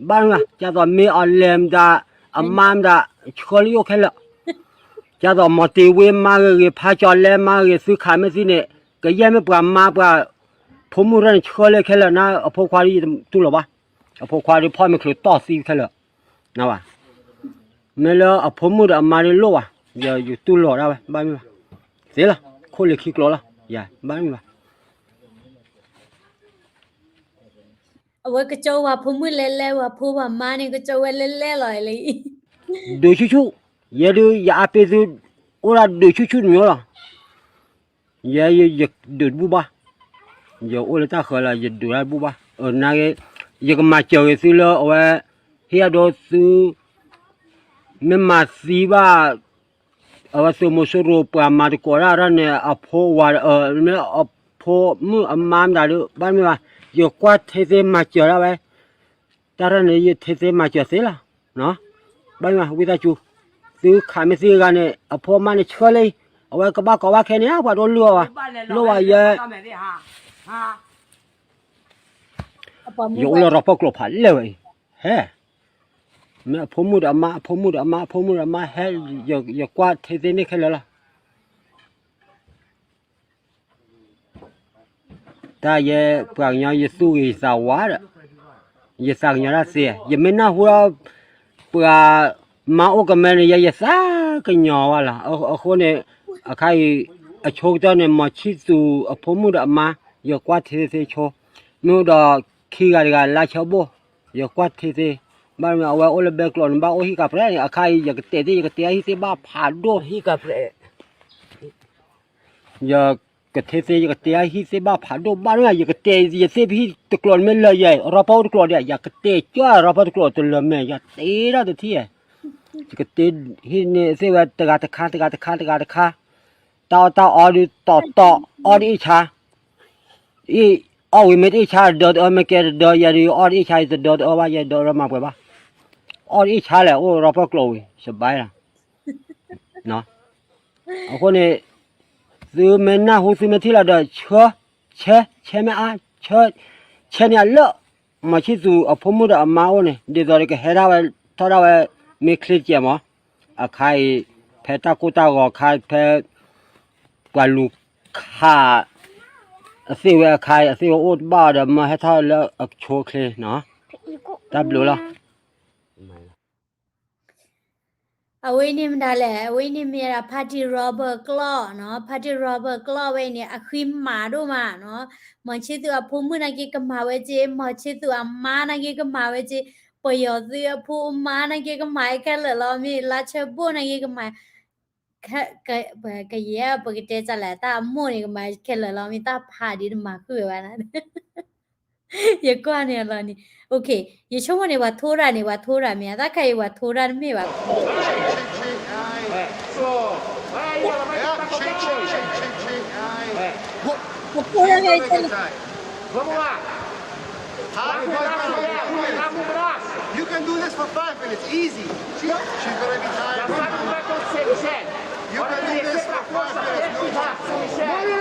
ဘၣ်မ့ၢ်ဘၣ်, ကၢ်သိးမ့ၢ်အီၤလဲၤမတၤ အမါမတၤ ဆှၢလၢယအိၣ်ခဲလၢာ်, ကၢ်သိးမီၤတ့ၤဝ့မါဂ့ၤဂ့ၤ ဖါကၠီၤလဲမါဂ့ၤ သုခးမ့ၢ်သံန့ၣ် ကယဲၢ်မ့ၢ်ပှၤမါပှၤ ဖိမုၣ်ရဲၣ်န့ၣ်ဆှၢလၢခဲလၢာ် နအဖိခွါဒ်ယတူၢ်လိာ်ဘၣ်, အဖိခွါဒ်ဖီၣ်မ့ၢ်ချုးတီၢ်သံခဲလၢာ်, နဘၣ်, မ့ၢ်လၢအဖိမုၣ်ဒီးအမါဒ်လိၣ်ဘၣ်, ယတူၢ်လိာ်ဒၣ်ဝဲ ဘၣ်မ့ၢ်ဘၣ်, သ့လီၤ, ခိၣ်လ့ၤခံကျိၤလီၤ, ယဘၣ်မ့ၢ်ဘၣ် အဝဲကကၠီဝဲဖိမုၣ်လဲၤလဲၤ ဝဲဖိဝဲမါန့ၣ် ကကၠီဝဲလဲၤလဲၤလီၤလၢအံၤ, ဒုးဆူၣ်ဆူၣ်, ယဲဒုးယအါပ့ၤသု, အိၣ်ဒၣ်ဒုးဆူၣ်ဆူၣ်တမံၤလီၤ, ယဲယဒုးတဘူၣ်ဘၣ်, ယအိၣ်လၢတၢ်ဃၢၤလၢယဒုးတဘူၣ်ဘၣ်, နာ်က့, ယကမၤစၢၤဂ့ၤသုလၢအဝဲ, ဟ့ၣ်အဒိသု မ့ၢ်မၤသံဘၣ်, အဝဲသုးမီၤစိရိၤပှၤမၤတကိးဒၣ်တၢ်န့ၣ် အဖိဝၤ, မ့ၢ်အဖိမုၣ်အမါမတၤဒုး ဘၣ်မ့ၢ်ဘၣ်, ယကွၢ်ထဲသ့မၤစၢၤဒၣ်ဝဲ, တၢ်ရဲၣ်န့ၣ် ယထဲသ့မၤစၢၤသ့လီၤ, ဘၣ်မ့ၢ်ဘၣ် ဝံသးစူၤ, သုခးမ့ၢ်သံဂၤန့ၣ် အဖိအမါန့ၣ်ဆှၢလၢအံၤ, အဝဲကဘၣ်ကိးဘၣ်ခဲန့ၣ် ပှၤတလိၣ်အီၤဘၣ်, လိၣ်ဘၣ်ယဲ ယအိၣ်လၢရီဖီကျိာ်ဖးလဲၢ်ဝဲအံၤ, ဟဲ, မ့ၢ်အဖိမုၣ်ဒီးအမါ အဖိမုၣ်ဒီးအမါ အဖိမုၣ်ဒီးအမါ ဟဲ, ယကွၢ်ထဲသ့န့ၣ်ခဲလၢာ်လီၤ, တၢ်ယဲပှၤကညီယသူၣ်ဂ့ၤယသးဝါဒီး, ယသးကညီၤတၢ်သ့, ယမ့ၢ်နၢ်ဟူဒီး ပှၤမါအိၣ်ကမဲန့ၣ် ယဲယသးကညီၤဝဲလီၤ, အဃိန့ၣ်, အခါအံၤ, အဆိကတၢၢ်န့ၣ် မီၤဆံၣ်သူၤအဖိမုၣ်ဒီးအမါ, ယကွၢ်ထဲသ့ဆိ, မ့ၢ်အိၣ်ဒီးခံဂၤတဂၤလါဆၢဘိၣ်, ယကွၢ်ထဲသ့, ဘၣ်မ့ၢ်အဝဲအိၣ်လၢဘဲကျိးန့ၣ် ဘၣ်အိၣ်ဟံၣ်ကပြဲးန့ၣ် အခါအံၤ ယကတဲာ်သ့ၣ် ယကတဲာ်ဟံၣ်သ့ၣ်ဘၣ်ဖးဒိၣ်, ဟံၣ်ကပြဲး ယကထဲသ့ ယကတဲာ်ဟံၣ်သ့ၣ်ဘၣ်ဖးဒိၣ်ဘၣ်န့ၣ် ယကတဲာ်ယသ့ၣ်ပဟံၣ်တကျိာ်န့ၣ်မ့ၢ်လၢယဲ ရီဖီအိၣ်တကျိာ်ဒီး ယကတဲာ်ကၠီရီဖီတကျိာ်တလၢၤမဲာ် ယတဲဒၣ်တထံၣ်, ယကတဲာ်ဟံၣ်န့ၣ်သ့ၣ်ဝဲတဂၤတခါ တဂၤတခါ တဂၤတခါ, တၢ်အီၣ်တၢ်အီဒုးတီတီ အီၣ်ဒ်အ့ၣ်ဆါ, အီၣ်ဝံၤမ့ၢ်တအ့ၣ်ဆါ ဒၢတအၢ မ့ၢ်ကဲတဒၢ ယဲဒုးအီၣ်ဒ်အ့ၣ်ဆါ ယတဒၢတအၢဘၣ် ယဲဒၢတအၢမၤပှဲၤဘၣ်, အီၣ်ဒ်အ့ၣ်ဆါလဲၣ် အိၣ်ရီဖီကျိာ်ဝံၤ စဘါလီၤ အဃိန့ၣ် သုမ့ၢ်နၢ်ဟူသုမ့ၢ်ထံၣ်လီၤဒီး ဆှၢ, ဆဲ, ဆဲမ့ၢ်အါ, ဆဲ, ဆဲန့ၢ်အလၢ, မီၤဆံၣ်သူၤအဖိမုၣ်ဒီးအမါအိၣ်န့ၣ် ဒ်သိးဒီးကဟဲဒၣ်ဝဲ ထီၣ်ဒၣ်ဝဲ မ့ၢ်ချ့တကဲးမး, အခါအံၤ ဖဲတၢ်ကိၢ်တၢ်ဂီၤအခါ ဖဲ ပှၤလူၤခး အသ့ၣ်ဝဲအခါအံၤ အသ့ၣ်ဝဲအိၣ်တဘၣ်အီၤဒီး မၢဟဲထီၣ်လၢအဆိအချ့နီၤ, တၢ်ဘျုးလီၤ. အဝဲန့ၣ်မတၤလဲၣ်, အဝဲန့ၣ်မ့ၢ်ဒၣ် ဖါတံၢ် Robert ကျီၢ်နီၤ, ဖါတံၢ် Robert ကျီၢ်ဝဲန့ၣ် အဃံမးဒိၣ်မးနီၤ, မီၤဆံၣ်သူၤအဖိမုၣ်နာ်က့ကမၤဝဲက့, မီၤဆံၣ်သူၤအမါနာ်က့ကမၤဝဲက့, ပယီၤသုးအဖိအမါနာ်က့ကမၤခဲလၢာ်လီၤ, မ့ၢ်လါဆၢဘိၣ်နာ်က့ကမၤ ကယဲၢ်ပကတဲတၢ်လဲၣ်, တၢ်အမိၢ်န့ၣ် ကမၤခဲလၢာ်လီၤ, မ့ၢ်တၢ်ဖးဒ်တမၤဃုာ်ဝဲဘၣ်န့ၣ်, ယကွၢ်န့ၣ်လီၤန့ၣ်, ယဆိကမိၣ်န့ၣ် ပှၤထိရၣ်န့ၣ် ပှၤထိရၣ်မ့ၢ်ဧါ, တၢ်ခါအံၤပှၤထိရၣ်တမ့ၢ်ဘၣ်. Vamos lá. Tá, devagar, devagar, não muda o braço. You can do this for five minutes, easy. She's gonna be tired. Já sabe o que vai acontecer, Michele. You can do this for five minutes,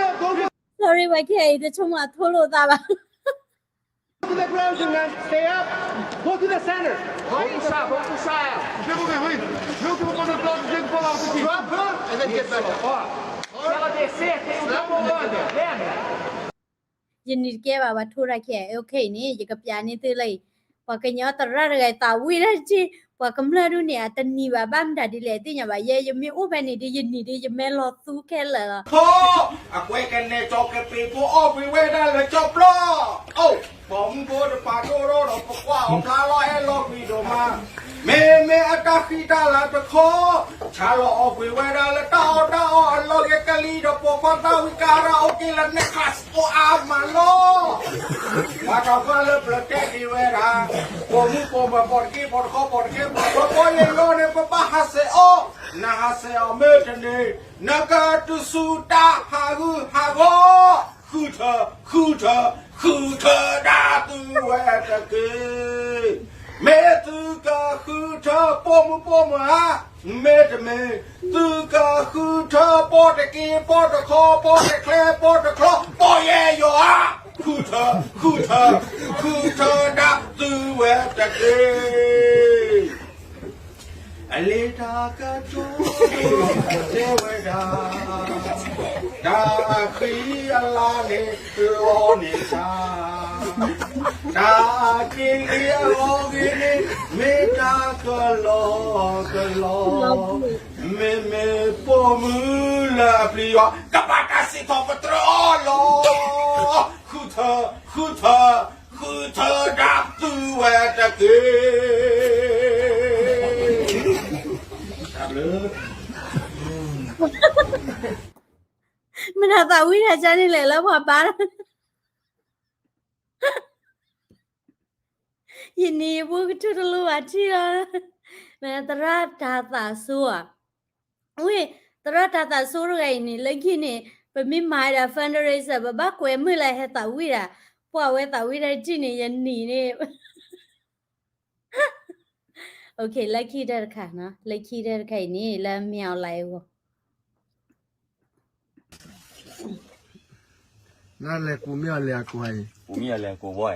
no problem. Sorry, ဝဲခဲအံၤ တဆိကမိၣ်အထိလိာ်သးဘၣ်. Go to the ground, young man. Stay up. Go to the center. Vai puxar, vamos puxar ela. Dribble me, Rui. Dribble me, dribble me, dribble me. Drop her and then get back up. Ó, se ela descer, tem um double under. Lembra? ယနံၤတကဲဘၣ် ပှၤထိရၣ်ခဲအံၤ okay န့ၣ် ယကပျးန့ၢ်သုလၢအံၤ, ပှၤကညီသရၣ်တဂၤအံၤသးဝံၣ်ဒၣ်တက့ၢ်, ပှၤကမျၢၢ်ဒုးန့ၣ် အတနံၤဘၣ် ဘၣ်မတၤဒ်လဲၣ် သ့ၣ်ညါဘၣ်, ယဲယမ့ၢ်အိၣ်ဖဲန့ၣ်ဒီး ယနံၤဒီး ယမဲလီၤသူခဲလၢာ်လီၤ. ထီ, အကွဲးကနဲၣ်ကၠီကပ့ၤဖိ အီၣ်ကွံာ်ဝဲဒၣ်လၢကၠီပျီ, အိၣ်, ပိာ်မုၣ်ဖိတပာ်ဒိၣ်ထီၣ်ဒီး ပကွၢ်အီၤဖျါလီၤ ဟဲလီၤကွံာ်ဒိၣ်မး, မ့မ့ၢ်အတၢ်ဃံတၢ်လၤတခီ, ဆါလီၤအီၣ်ကွံာ်ဝဲဒၣ်လၢတၢ်အီၣ်တၢ်အီအလီၢ် ဂဲၤကလံၤဒီးပိာ်ခွါသၣ်ဝံၤ ကၤရၣ်အိၣ်က့ၤလၢ necklace အိၣ်အါမးလီၤ. ပှၤထီၣ်ဃာ်လၢပျၢၤတဲက့ၤဝဲဒၣ်, ပိာ်မုၣ်ပိာ်မၢၤပိာ်တက့ၢ်ပိာ်တခီပိာ်တခဲ ပိာ်ခွါပိာ်လ့ၤလီၤန့ၣ် ပဘၣ်ဟးဆှဲးအီၣ်, နဟးဆှဲးအီၣ်မ့ၢ်တန့ၢ်, နကတုၤဆူတၢ်ဟးဂူာ်ဟးဂီၤ, ဃုထၢ, ဃုထၢ, ဃုထၢဒၣ်သုဝဲတက့ၢ်. မ့ၢ်သုကဃုထၢပိာ်မုၣ်ပိာ်မၢၤဧါ, မ့တမ့ၢ်, သုကဃုထၢပိာ်တက့ၢ်ပိာ်တခီပိာ်တချဲပိာ်တချီ ပိာ်ယဲယွၤဧါ, ဃုထၢ, ဃုထၢ, ဃုထၢဒၣ်သုဝဲတက့ၢ်. အလ့တၢ်ကတိၤတဲဝဲဒၣ်, တၢ်ဃံ လါန့ၣ်လီၤန့ၢ်ဆါ, တၢ်က့ၤဂ့ၤအဂီၢ်ဂ့ၤန့ၣ် မ့ၢ်တၢ်ကလီကလီ, မ့မ့ၢ်ပိာ်မုၣ်လၢအပျံၤယွၤ ကဘၣ်တၢ်စံးထီၣ်ပတြၢၤအီၤလီၤ. ဃုထၢ, ဃုထၢ, ဃုထၢဒၣ်သုဝဲတက့ၢ်. တၢ်ဘျုး မ့ၢ်တၢ်သးဝံၣ်တၢ်ကါန့ၣ်လဲၣ်လၢပှၤဘါ ယနံၤယဖိကထူတလိဘၣ်ထံလီၤ. မ့ၢ်သရၣ်တၢ်သးစိဧါ, ဝ့ၢ် သရၣ်တၢ်သးစိတဂၤအံၤန့ၣ် လၢခံန့ၣ် ပမ့ၢ်မၤဒၣ် fundraiser ပဘၣ်ကွဲးမုာ်လၢဟဲသးဝံၣ်ဒၣ်, ပှၤဝဲသးဝံၣ်ဒၣ်တထံၣ်န့ၣ် ယနံၤန့ၣ် OK လၢခံတၢ်တခါနီၤ, လၢခံတၢ်တခါအံၤန့ၣ် လၢမ့ၢ် online အဂီၢ် နလဲၤကူးမ့ၢ်အီၤလဲၤအကိးအံၤ, ကူးမ့ၢ်အီၤလဲၤအကိးဘီ,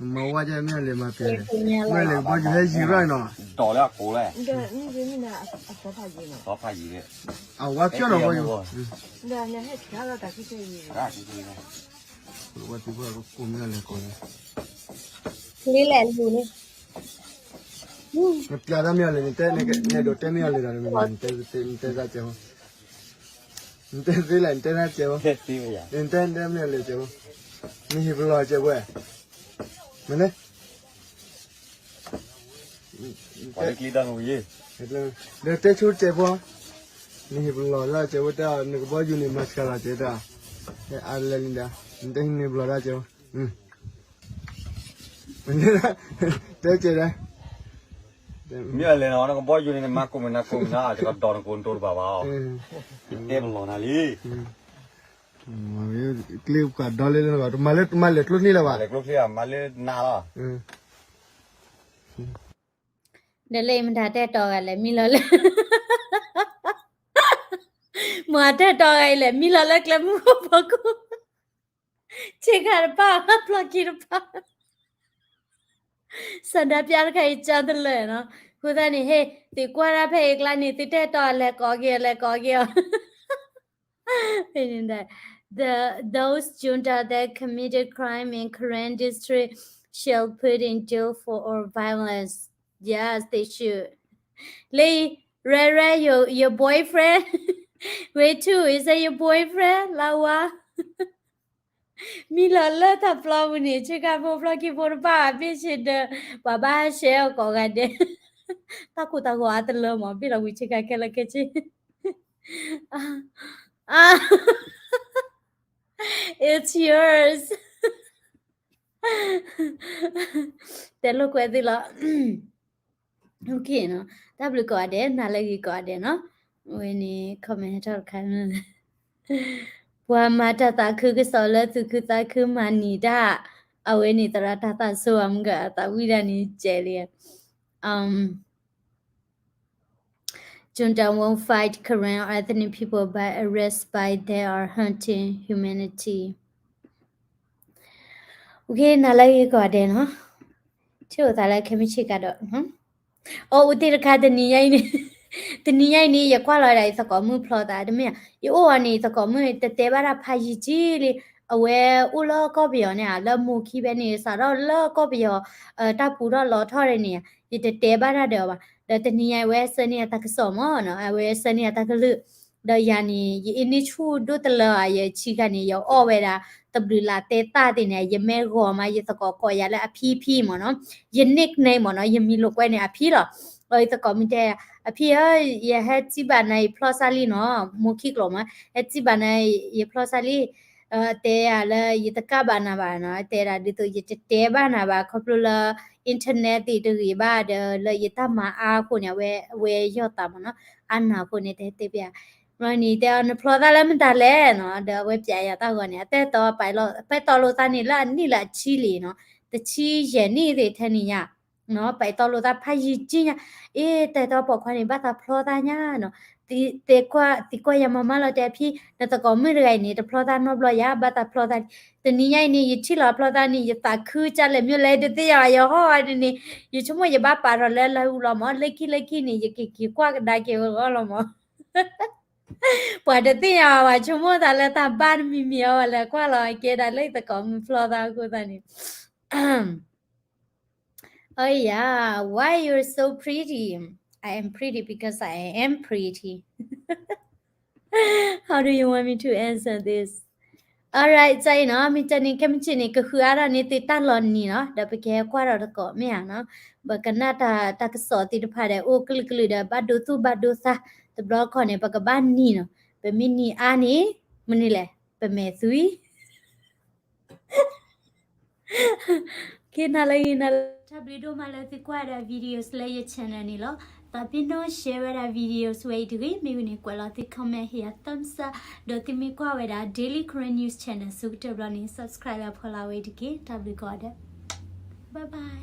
မၤဝဲကဲမ့ၢ်အီၤလဲၤမၤပျဲလဲၣ်, မ့ၢ်လဲၤကဘီယူၤဟဲယံၤရၣ်နီၤ, ဒီးလၢအကိးလဲၣ်, သီဖးယံၤ, အဝဲကၠီနီၤဘီယူၤ, ဝဲသ့ၣ်ဘၣ်ကူးမ့ၢ်အီၤလဲၤကိးလဲၣ်, လံလဲၣ်လံန့ၣ် နပျးတၢ်မ့ၢ်အီၤလဲၤ, နဒိးတဲမ့ၢ်အီၤလဲၤဒီး နတဲစၢ်ကဲးဖိ, နတဲသ့လဲၣ် နတဲစၢ်ကဲးဖိ, နတဲတဲမ့ၢ်အီၤလဲၤကဲးဖိ, နဟ့ၣ်ပလီၢ်ကဲးဖိ, မ့ၢ်န့ၣ် ဒီးတဲဆိကဲးဖိ, နဟ့ၣ်ပလီၢ်လၢကဲးဖိတၢ်, နကဘီယူၤန့ၣ် မၤစှၤလီၤကဲးတၢ်, အါလဲၣ်လံဒီး နတဲဟ့ၣ်ပလီၢ်လၢကဲးဖိ, တဲကဲးဒီး မ့ၢ်အလဲၤနီၤ နကဘီယူၤန့ၣ် နမၤကိးမုၢ်နၤကိးမုၢ်နၤ တကဒီးနကိးနတိတဘၣ်ဘၣ်အီၤ, တဲပလီၢ်နၤလံ, ကျ့ပှၤဒီလၢလၢဘၣ် တမၤလၢတမၤလဲၤကျိချံလၢၤဘၣ်, လဲၤကျိချံမၤလၢနၤလီၤ, ဒီးလၢအံၤမတၤတဲတီဂၤလဲၣ် မံလီၤလၢ မၤတဲတီဂၤအံၤလဲၣ် မံလီၤလၢကျဲမုၢ်ခိၣ်ဖီခိၣ်, ဆ့ကၤတပၣ် ဖျီၣ်ခံတပၣ်, ဆန္ဒပြတခါအံၤကၢတလၢာ်နီၤ, အဃိသတးန့ၣ် ဟ့ၣ် သုကွၢ်တၢ်ဖဲအံၤကျါန့ၣ် သုတဲတီလဲၤကိးက့ၤ လဲၤကိးက့ၤအီၤ The, those junta that committed crime in Karen district shall put in jail for all violence. Yes, they should. လၢ Red Red, your, your boyfriend? Wait, too, is that your boyfriend? လၢဝါ မံလီၤလၢတၢ်ဖျီပူၤန့ၣ် ဆ့ကၤဖိဖျီၣ်ခံဖိတပၣ် ဘ့ၣ်ဆ့ဒၢး ပှၤဘၣ်ဟးဆှဲးအီၤကိးဂၤဒဲး, တၢ်ကိၢ်တၢ်ဂီၤအါတလၢမး ဘ့ၣ်လီၤဝံၤဆ့ကၤခဲလၢာ်ခဲဆ့, It's yours. တဲလိာ်ကွဲသ့လီၤ. OK နီၤ, တၢ်ဘျုးကိးဂၤဒဲး, နၤလၢဂ့ၤကိးဂၤဒဲးနီၤ. အဝဲန့ၣ် comment ဟဲထီၣ်တခါန့ၣ်, ပှၤမၤတၢ်သးခုကစီၣ်လၢသူၣ်ခုသးခုမၤနံၤတၢ်, အဝဲန့ၣ်သရၣ်တၢ်သးစိအမုၢ်ဂၤအသးဝံၣ်ဒၣ်န့ၣ်ကဲးလံ. Junta won't fight Karen ethnic people by arrest by they are hunting humanity. OK နၤလၢဂ့ၤကိးဂၤဒဲးနီၤ, ထံၣ်အိၣ်သးလၢခဲမုၢ်ဆ့ကၤဒီး အိၣ်သ့ၣ်တခါ တနံၤညါအံၤန့ၣ်, တနံၤညါအံၤန့ၣ် ယကွၢ်လီၤဒၣ်ယသကိးမုၣ်ဖျီသးတမ့ၢ်ဧါ, ယအိၣ်အီၤန့ၣ် ယသကိးမုၣ်တတဲဘၣ်တၢ်ဖးယံာ်ကံလံ, အဝဲအိၣ်လၢကီၢ်ပယီၤန့ၣ်ဧါ, လၢမိၢ်ခံဖဲန့ၣ် စးထီၣ်လၢကီၢ်ပယီၤ တၢ်ပူၤထီၣ်လီၤထီၣ်ဒ်န့ၣ်ဧါ, ယတတဲဘၣ်တၢ်ဒီးအီၤဘၣ်. ဒီးတနံၤညါအံၤ အဝဲဆှၢန့ၢ်အတၢ်ကစီၣ်မးနီၤ, အဝဲဆှၢန့ၢ်အတၢ်ကလုၢ်, ဒီးယၤန့ၣ် ယအ့န့ၢ်ဆူၣ်ဒိၣ်တလၢဧါ, ယဆံးခါန့ၣ် ယအီၣ်ဝဲဒၣ် တဘျုးလးတဲသၣ်သ့ၣ်န့ၣ် ယမ့ၢ်ဂီၤမး ယသကိးကိးယၤလၢအဖံဖံမးနီၤ, ယ nickname မးနီၤ, ယမံၤလိာ်ကွဲန့ၣ်အဖံလီၤ. ဒီးယသကိးမုၣ်တဲ အဖံဧၢ, ယဟဲစံးဘၣ်နၤ ယဖျီသးလံနီၤ, မိၢ်ခံကျိာ်မး, ဟဲစံးဘၣ်နၤ ယဖျီသးလံ, တဲယၤလၢယတကးဘၣ်နၤဘၣ်နီၤ, တဲဒၣ်ဒ်သိးယတတဲဘၣ်နၤဘၣ် ခီဖျိလၢ internet သ့ၣ်တဂ့ၤဘၣ်ဒီး လၢယတၢ်မၤအါအဃိန့ၣ် အဝဲ အဝဲယီၢ်သးမးနီၤ, အါနၤအဃိန့ၣ် တဲတဲပျး, ဘျီန့ၣ် တဲအီၤ နဖျီသးလၢမတၤလဲၣ်နီၤ, ဒီးအဝဲပျးယၤတၢ်ဂီၤန့ၣ် အတဲတီ ပဲတီလိာ်သးန့ၣ် လၢအနံၣ်လၢအဆံလံနီၤ, တဆံယဲၢ်နံၣ်သ့ၣ်ထဲန့ၣ်ညါ ပဲတီလိာ်သးဖးယံာ်ကံညါ, အ့ တဲတီပိာ်ခွါန့ၣ် ဘၣ်သးဖျီသးညါနီၤ, သံကွၢ်ယၤမၤမၤလီၤတဲအဖံ, နသကိးမုၣ်တဂၤအံၤန့ၣ် တဖျီသးနီတဘျီယၤ ဘၣ်သးဖျီသး, တနံၤညါအံၤန့ၣ် ယထံၣ်လီၤဖျီသးန့ၣ် ယသးခုကၢ်လဲၣ်မ့ၢ်လဲၣ် တသ့ၣ်ညါဘၣ် ယဟီၣ်ဝဲန့ၣ်န့ၣ်, ယဆိကမိၣ်ယဘၣ်ပာ်ထီၣ်လၢလၢဟူလီၤမး, လၢခံလၢခံန့ၣ် ယက့ၤက့ၤကွၢ်ကဒါက့ၤဝဲဂီၢ်လီၤမး. ပှၤတသ့ၣ်ညါဘၣ် ဆိကမိၣ်သးလၢတၢ်ဘၣ်တမံၤမံၤအီၤဘၣ် လဲၤကွၢ်လီၤအကဲဒၣ်လၢယသကိးမုၢ်ဖျီသးအဃိသတးန့ၣ် Oh yeah, why you're so pretty? I am pretty because I am pretty. How do you want me to answer this? Alright, ကဲအံၤနီၤ မ့ၢ်တၢ်န့ၣ် ခဲမုၢ်ဆ့ၣ်န့ၣ် ကဃုအါထီၣ်န့ၢ်သုတၢ်လီၤနံၤနီၤ ဒီးပကဟဲကွၢ်ထီၣ်သကိးမ့ၢ်ဧါနီၤ ပကနၣ်တၢ်ကစီၣ်သ့ၣ်တဖၣ်ဒီး အိၣ်ကလုာ်ကလုာ်ဒီး ဘၣ်ဒိသူၣ်ဘၣ်ဒိသး တဘျီတခီၣ်န့ၣ် ပကဘၣ်နံၤနီၤ ပမ့ၢ်နံၤအါန့ၣ် မနုၤလဲၣ် ပမဲာ်သွံ က့ၤနၤလၢဂ့ၤနၤလၢ တၢ်ဘျုးဒိၣ်မးလၢသုကွၢ်ဝဲဒၣ် videos လၢယ channel န့ၣ်လီၤ. သးပ့ၤနီၣ် share ဝဲဒၣ် videos ဝဲအံၤတဂ့ၤ မ့ၢ်ဂ့ၤန့ၣ် ကွဲးလီၤသု comment ဟ့ၣ်ယၤ thumbs up ဒီးသုမ့ၢ်ကွၢ်ဝဲဒၣ် Daily Karen News Channel ဆၢကတီၢ်ဘျီန့ၣ် subscribe လၢဖီလာ်ဝဲအံၤတက့ၢ်. တၢ်ဘျုးကိးဂၤဒဲး bye bye.